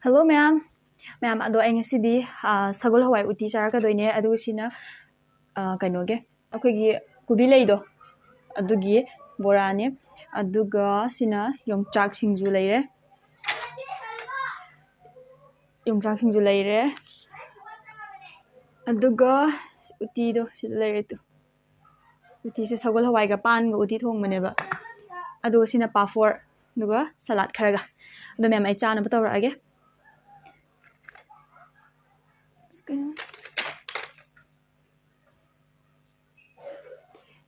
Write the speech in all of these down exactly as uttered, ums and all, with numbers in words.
Hello ꯃꯌꯥꯝ꯫ ꯃꯌꯥꯝ, ꯑꯗꯣ ꯑꯩ ꯉꯁꯤꯗꯤ, ꯑ, ꯁꯒꯣꯜ ꯍꯋꯥꯏ ꯎꯇꯤ ꯆꯥꯔꯛꯀꯗꯣꯏꯅꯦ꯫ ꯑꯗꯨꯒ ꯁꯤꯅ, ꯑ, ꯀꯩꯅꯣꯒꯤ, ꯑꯩꯈꯣꯏꯒꯤ ꯀꯣꯕꯤ ꯂꯩꯗꯣ, ꯑꯗꯨꯒꯤ ꯕꯣꯔꯥꯅꯦ꯫ ꯑꯗꯨꯒ ꯁꯤꯅ ꯌꯣꯡꯆꯥꯛ ꯁꯤꯡꯖꯨ ꯂꯩꯔꯦ꯫ ꯌꯣꯡꯆꯥꯛ ꯁꯤꯡꯖꯨ ꯂꯩꯔꯦ꯫ ꯑꯗꯨꯒ ꯎꯇꯤꯗꯣ ꯁꯤꯗ ꯂꯩꯔꯦ ꯇꯨ꯫ ꯎꯇꯤꯁꯦ ꯁꯒꯣꯜ ꯍꯋꯥꯏꯒ ꯄꯥꯟꯒ ꯎꯇꯤ ꯊꯣꯡꯕꯅꯦꯕ꯫ ꯑꯗꯨꯒ ꯁꯤꯅ ꯄꯥꯐꯣꯔ, ꯑꯗꯨꯒ ꯁꯂꯥꯗ ꯈꯔꯒ꯫ ꯑꯗꯣ ꯃꯌꯥꯝ, ꯑꯩ ꯆꯥꯅꯕ ꯇꯧꯔꯛꯑꯒꯦ꯫ ꯑꯁ, ꯀꯩꯅꯣ?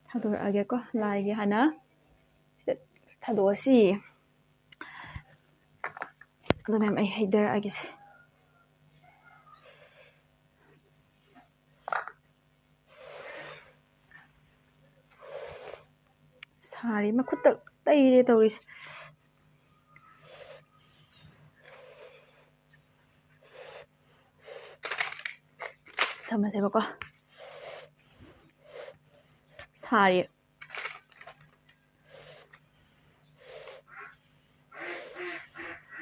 ꯊꯥꯗꯣꯔꯛꯑꯒꯦꯀꯣ, ꯂꯥꯏꯒꯤ ꯍꯥꯟꯅ ꯊꯥꯗꯣꯛꯑꯁꯤ꯫ ꯑꯗꯣ ꯃꯌꯥꯝ, ꯑꯩ ꯍꯩꯗꯔꯛꯑꯒꯦꯁꯦ꯫ ꯁꯥꯔꯤ, ꯃꯈꯨꯠꯇ ꯇꯩꯔꯦ ꯇꯧꯔꯤꯁꯦ꯫ ꯊꯝꯃꯁꯦꯕꯀꯣ꯫ ꯁꯥꯔꯤ꯫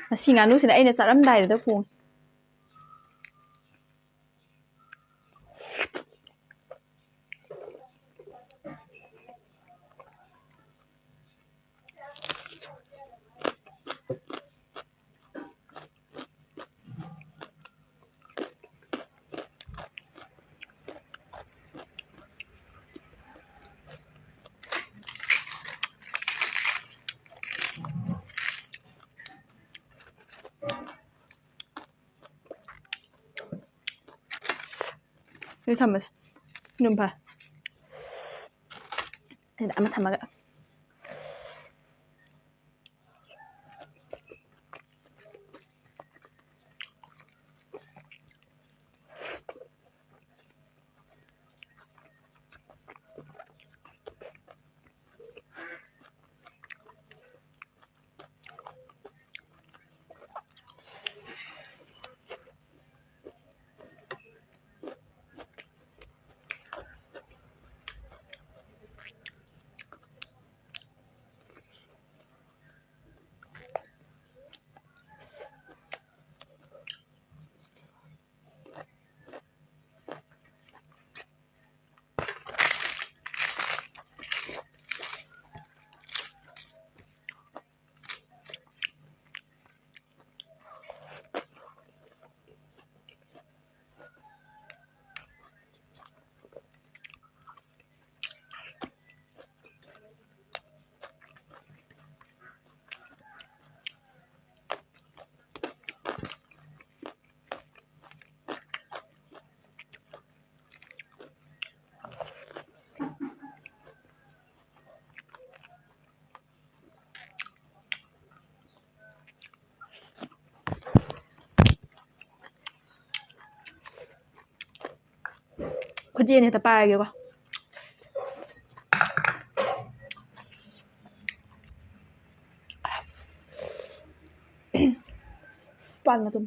ꯃꯁꯤ ꯉꯥꯅꯨꯁꯤꯅ ꯑꯩꯅ ꯆꯥꯔꯝꯗꯥꯏꯗꯨꯗ ꯈꯣꯡꯉꯤ꯫ ꯁꯤ ꯊꯝꯃꯁꯦ꯫ ꯑꯗꯨꯝ ꯐꯔꯦ꯫ ꯑꯗꯨꯗ ꯑꯃ ꯊꯝꯃꯒ꯫ ꯈꯨꯗꯤ ꯑꯅꯤ ꯍꯦꯛꯇ ꯄꯥꯏꯔꯒꯦꯀꯣ꯫ ꯄꯥꯟ ꯃꯇꯨꯝ꯫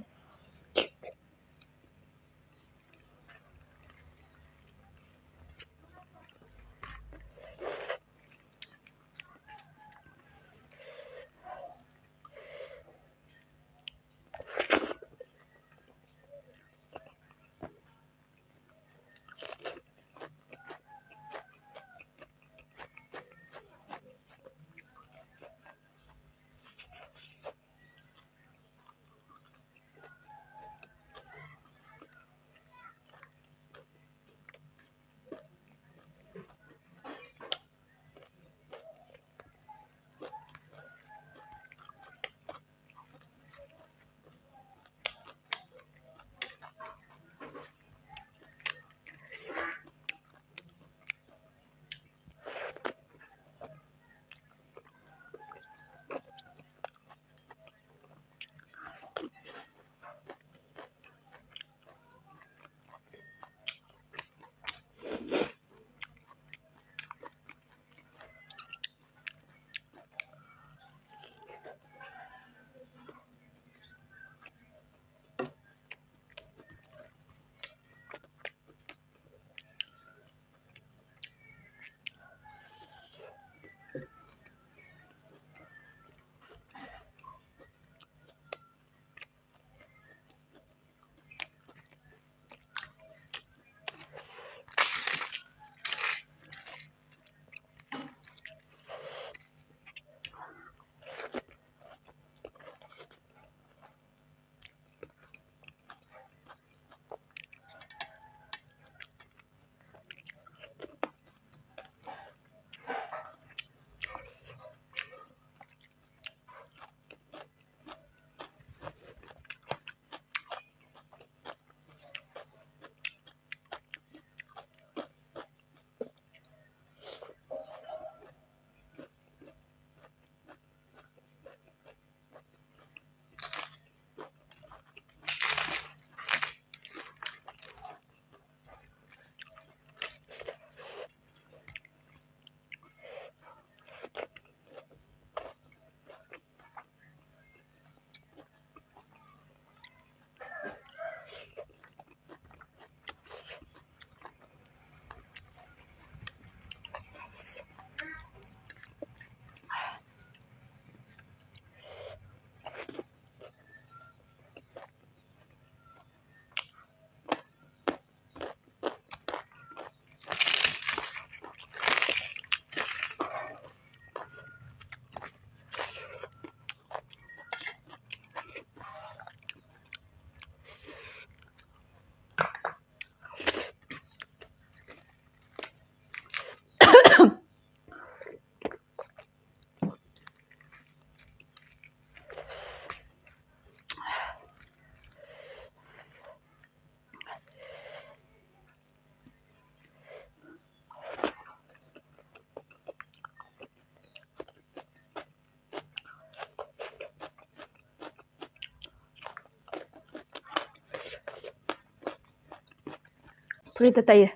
ꯐꯨꯔꯤꯠꯇ ꯇꯩꯔꯦ꯫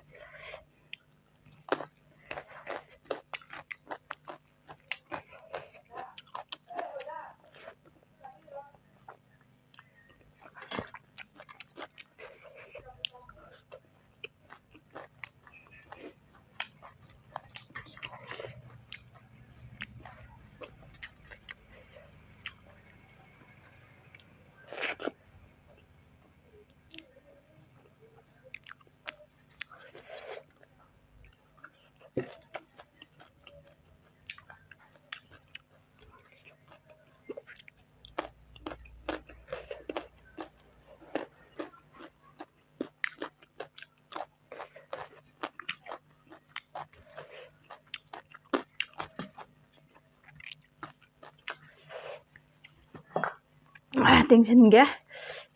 ꯇꯦꯡꯁꯤꯟꯒꯦ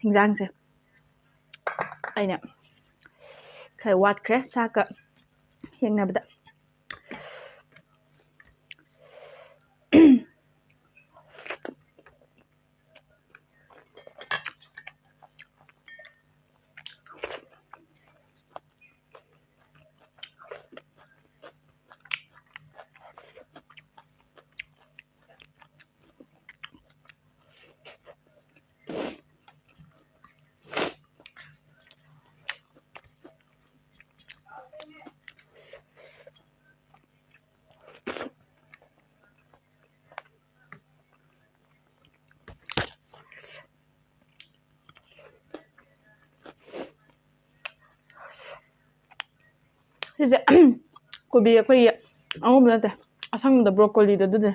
ꯍꯤꯟꯖꯥꯡꯁꯦ꯫ ꯑꯩꯅ ꯈꯔ ꯋꯥꯠꯈ꯭ꯔꯦ ꯆꯥꯛꯀ ꯌꯦꯡꯅꯕꯗ꯫ ꯁꯤꯁꯦ ꯀꯣꯕꯤ ꯑꯩꯈꯣꯏꯒꯤ ꯑꯉꯧꯕ ꯅꯠꯇꯦ, ꯑꯁꯪꯕꯗ ꯕ꯭ꯔꯣꯀꯣꯂꯤꯗꯣ ꯑꯗꯨꯗꯤ꯫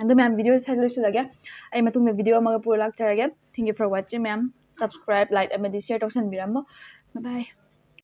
ꯑꯗꯨ ꯃꯌꯥꯝ, video ꯁ꯭ꯋꯥꯏꯗ ꯂꯣꯏꯁꯤꯜꯂꯒꯦ꯫ ꯑꯩ ꯃꯇꯨꯡꯗ video ꯑꯃꯒ ꯄꯨꯔ ꯂꯥꯛꯆꯔꯒꯦ꯫ Thank you for watching, ꯃꯌꯥꯝ꯫ Subscribe, like ꯑꯃꯗꯤ share ꯇꯧꯁꯟꯕꯤꯔꯝꯃꯣ꯫ Bye bye꯫